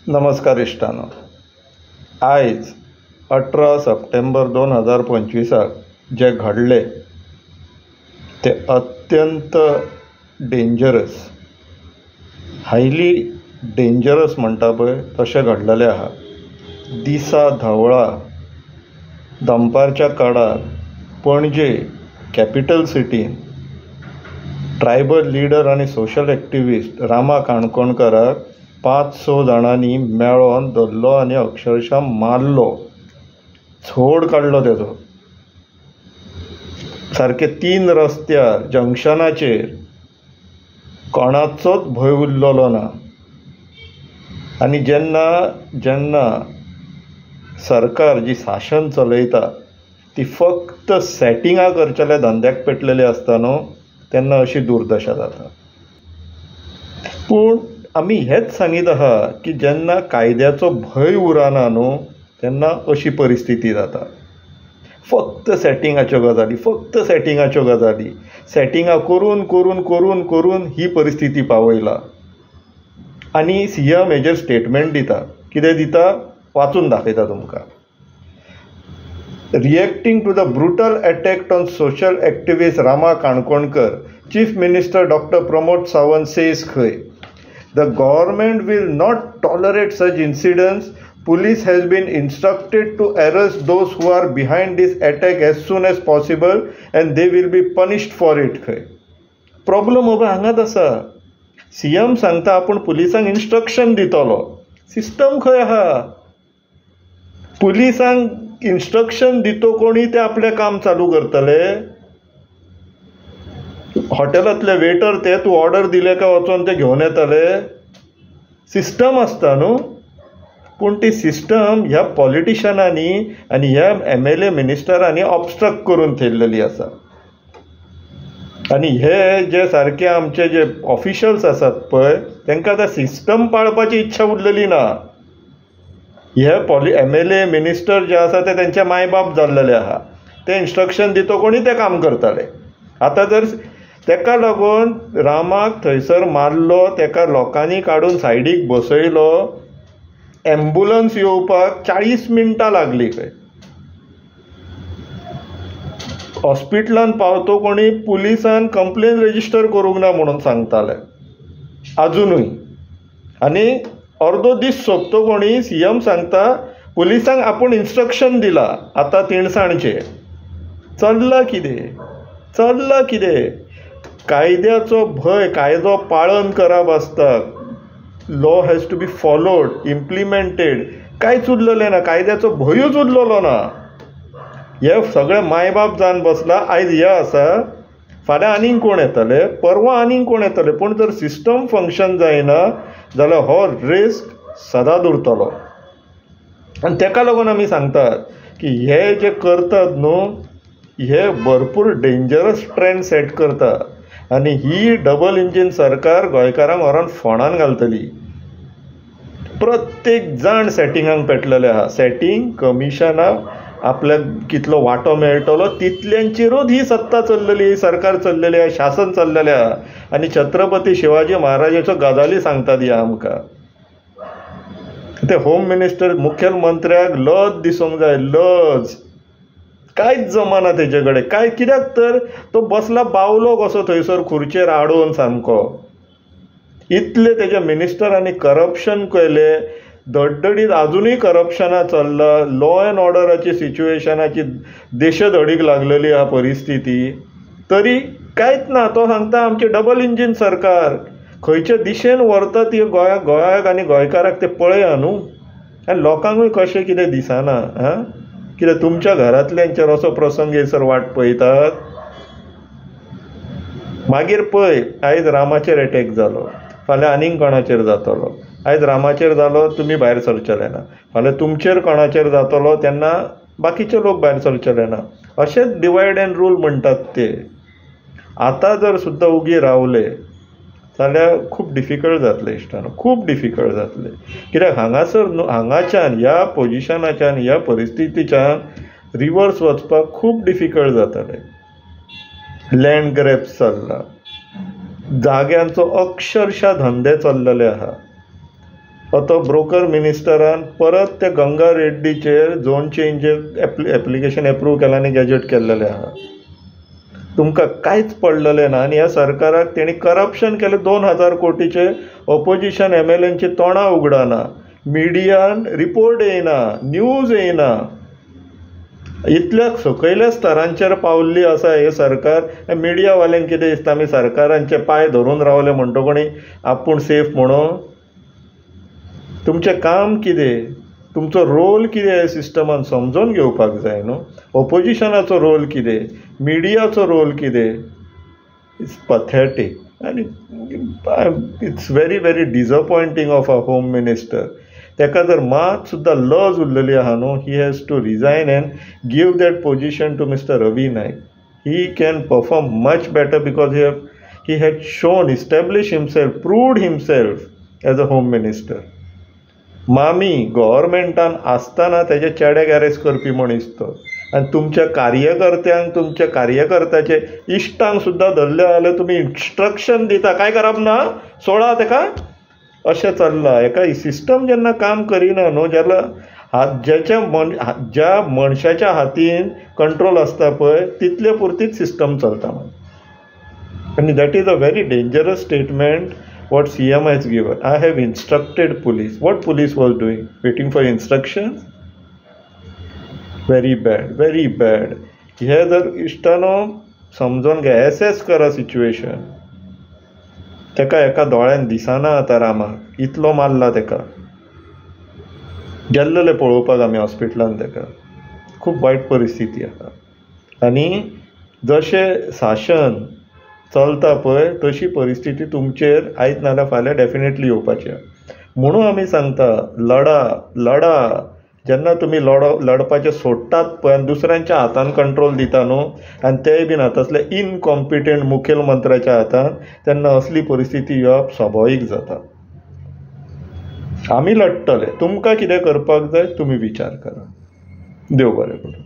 नमस्कार इश्टानो, आयज 18 सप्टेंबर 2025 जे घडले ते अत्यंत डेंजरस, हायली डेंजरस म्हणटा पळय तशें घडलेलें आहा. दिसा धवळा दनपारच्या काळार पणजे कॅपिटल सिटीन ट्रायबल लिडर आनी सोशल एक्टिविस्ट रामा काणकोणकाराक 5-6 जाणांनी मेळोन धरलो आनी अक्षरशः मारलो, झोड काडलो तेजो. सारके 3 रस्त्यार जंक्शनाचेर कोणाचोच भंय उरलेलो ना. आनी जेन्ना जेन्ना सरकार जी शासन चलयता ती फक्त सेटिंगां करचेल्या धंद्याक पेटलेली आसता न्हू, तेन्ना अशी दुर्दशा जाता. पूण आमी हेंच सांगीत आहा की जेन्ना कायद्याचो भंय उरना न्हू तेन्ना अशी परिस्थिती जाता. फक्त सेटिंगाच्यो गजाली, फक्त सेटिंगाच्यो गजाली, सेटिंगां करून करून करून करून ही परिस्थिती पावयला. आनी सी एम हेजेर स्टेटमेंट दिता. कितें दिता वाचून दाखयता तुमकां. Reacting to the brutal attack on social activist Rama Kankonkar, Chief Minister Dr. Pramod Sawant says खंय, The government will not tolerate such incidents. Police has been instructed to arrest those who are behind this attack as soon as possible and they will be punished for it. खंय problem बाबा हांगाच आसा. C M सांगता आपूण पुलिसांक instruction दितलो. System खंय आहा? पुलिसांक इन्स्ट्रक्शन दितो कोणी ते आपलें काम चालू करतले. हॉटेलांतले वेटर ते तूं ऑर्डर दिले काय वचोन ते घेवन येतले. सिस्टम आसता न्हू, पूण ती सिस्टम ह्या पॉलिटिशनांनी आनी ह्या MLA मिनिस्टरांनी ऑबस्ट्रक्ट करून थेयलेली आसा. आनी हे जे सारके आमचे जे ऑफिशल्स आसात पळय तांकां आतां सिस्टम पाळपाची इच्छा उरलेली ना. हे MLA minister जे आसा ते तेंचे मायबाप जाल्लेले आहा. ते इन्स्ट्रक्शन दितो कोणी ते काम करताले. आतां जर तेका लागून रामाक थंयसर मारलो, तेका लोकांनी काडून सायडीक बसयलो, एम्बुलन्स येवपाक 40 मिनटां लागली खंय. हॉस्पिटलान पावतो कोणी पुलिसान कंप्लेन रेजिस्टर करूंक ना म्हणून सांगताले आजुनूय. आनी अर्दो दीस सोंपतो कोणी सी एम सांगता पुलिसांक आपूण इन्स्ट्रक्शन दिला आतां तिनसांजचें. चल्लां कितें, चल्लां कितें? कायद्याचो भंय, कायदो पाळन करप आसता. Law has to be followed, implemented. कांयच उरलेलें ना, कायद्याचो भंयूच उरलेलो ना. हे सगळे मायबाप जावन बसला. आयज हे आसा, फाल्यां आनीक कोण येतले, परवां आनीक कोण येतले. पूण जर सिस्टम फंक्शन जायना जाल्यार हो रिस्क सदांच उरतलो. आनी तेका लागून आमी सांगतात की हे जे करतात न्हू हे भरपूर डेंजरस ट्रेंड सेट करता. आनी ही डबल इंजीन सरकार गोंयकारांक व्हरोन फोंडान घालतली. प्रत्येक जाण सेटिंगांक पेटलेले आहा. सेटींग कमिशनां आपल्याक कितलो वांटो मेळटलो तितल्यांचेरूच ही सत्ता चल्लेली, सरकार चल्लेली आहा, शासन चल्लेलें आहा. आनी छत्रपती शिवाजी महाराजाच्यो गजाली सांगतात ह्या आमकां. ते होम मिनिस्टर मुखेलमंत्र्याक लज दिसूंक जाय, लज. कांयच जमाना तेजे कडेन काय. कित्याक तर तो बसला बावलो कसो थंयसर खुर्चेर आडोवन सामको. इतले तेज्या मिनिस्टरांनी करप्शन केलें, धडधडीत आजुनूय करप्शनां चल्लां. लॉ एंड ऑर्डराची सिच्युएशनाची देशधडीक लागलेली आहा परिस्थिती. तरी कांयच ना. तो सांगता आमचें डबल इंजीन सरकार खंयचे दिशेन व्हरता ती गोंयाक, गोंयाक आनी गोंयकाराक ते पळया न्हू. आनी लोकांकूय कशें कितें दिसना. आं, कितें तुमच्या घरांतल्यांचेर असो प्रसंग येयसर वाट पळयतात? मागीर पळय आयज रामाचेर एटॅक जालो, फाल्यां आनीक कोणाचेर जातलो. आयज रामाचेर जालो, तुमी भायर सरचेले ना. फाल्यां तुमचेर कोणाचेर जातलो तेन्ना बाकीचे लोक भायर सरचेले ना. अशेंच डिवायड एंड रूल म्हणटात ते. आतां जर सुद्दां उगी रावले जाल्यार खूब डिफिकल्ट जातलें इश्टानो, खूब डिफिकल्ट जातलें. कित्याक हांगासर न्हू, हांगाच्यान ह्या पोजिशनाच्यान ह्या परिस्थितीच्यान रिवर्स वचपाक खूब डिफिकल्ट जातलें. लँड ग्रॅब्स चल्ला, जाग्यांचो अक्षरशा धंदे चल्लेले आहा. आतां ब्रोकर मिनिस्टरान परत त्या गंगा रेड्डीचेर झोन चेंज एप्लिकेशन एप्रूव केलां आनी गॅजेट केल्लेलें आहा. तुमकां कांयच पडलेलें ना. आनी ह्या सरकाराक तेणी करप्शन केलें 2000 कोटीचें. ऑपोजिशन एमएलएंची तोंडां उगडना, मिडियान रिपोर्ट येयना, न्यूज येयना. इतल्या सकयल्या स्तरांचेर पावल्ली आसा हें सरकार. मिडियावाल्यांक कितें दिसता, आमी सरकारांचे पांय धरून रावले म्हणटकूच आपूण सेफ म्हणून? तुमचें काम कितें, तुमचो रोल कितें सिस्टमान समजून घेवपाक जाय न्हू. ऑपोजिशनाचो रोल कितें, मिडियाचो रोल कितें. It's pathetic आनी it's very very disappointing of a home minister. ताका जर मात सुद्दां लज उरलेली आहा न्हू, he has to resign and give that position to Mister Ravi Naik. He can perform much better because he had shown, establish himself, proved himself as a home minister. मामी गव्हर्मेंटान आसतना तेजे चेड्याक अरेस्ट करपी मनीस तो. आनी तुमच्या कार्यकर्त्यांक, तुमच्या कार्यकर्त्याचे इश्टांक सुद्दां धरले जाल्यार तुमी इन्स्ट्रक्शन दिता काय करप ना, सोडा तेका, अशें चल्लां. एका सिस्टम जेन्ना काम करिना न्हू, जाल्यार ज्याच्या ज्या मनशाच्या हातीन कंट्रोल आसता पळय तितले पुरतीच सिस्टम चलता. आनी that is a very dangerous statement what CM has given. I have instructed police. What police was doing? Waiting for instructions? Very bad, very bad. हे जर इश्टानो समजून घे, एसेस करा सिच्युएशन. तेका एका दोळ्यान दिसना आतां रामाक, इतलो मारला तेका. गेल्लेले पळोवपाक आमी हॉस्पिटलान तेका. खूब वायट परिस्थिती आसा. आनी जशें शासन चलता पळय तशी परिस्थिती तुमचेर आयज नाल्यार फाल्यां डेफिनेटली येवपाची आसा. म्हणून आमी सांगता, लडा लडा. जेन्ना तुमी लडपाचें सोडटात पळय आनी दुसऱ्यांच्या हातान कंट्रोल दिता न्हू, आनी तेय बीन तसले इनकॉम्पिटंट मुखेलमंत्र्याच्या हातान, तेन्ना असली परिस्थिती येवप स्वाभावीक जाता. आमी लडटले, तुमकां कितें करपाक जाय तुमी विचार करा. देव बरें करूं.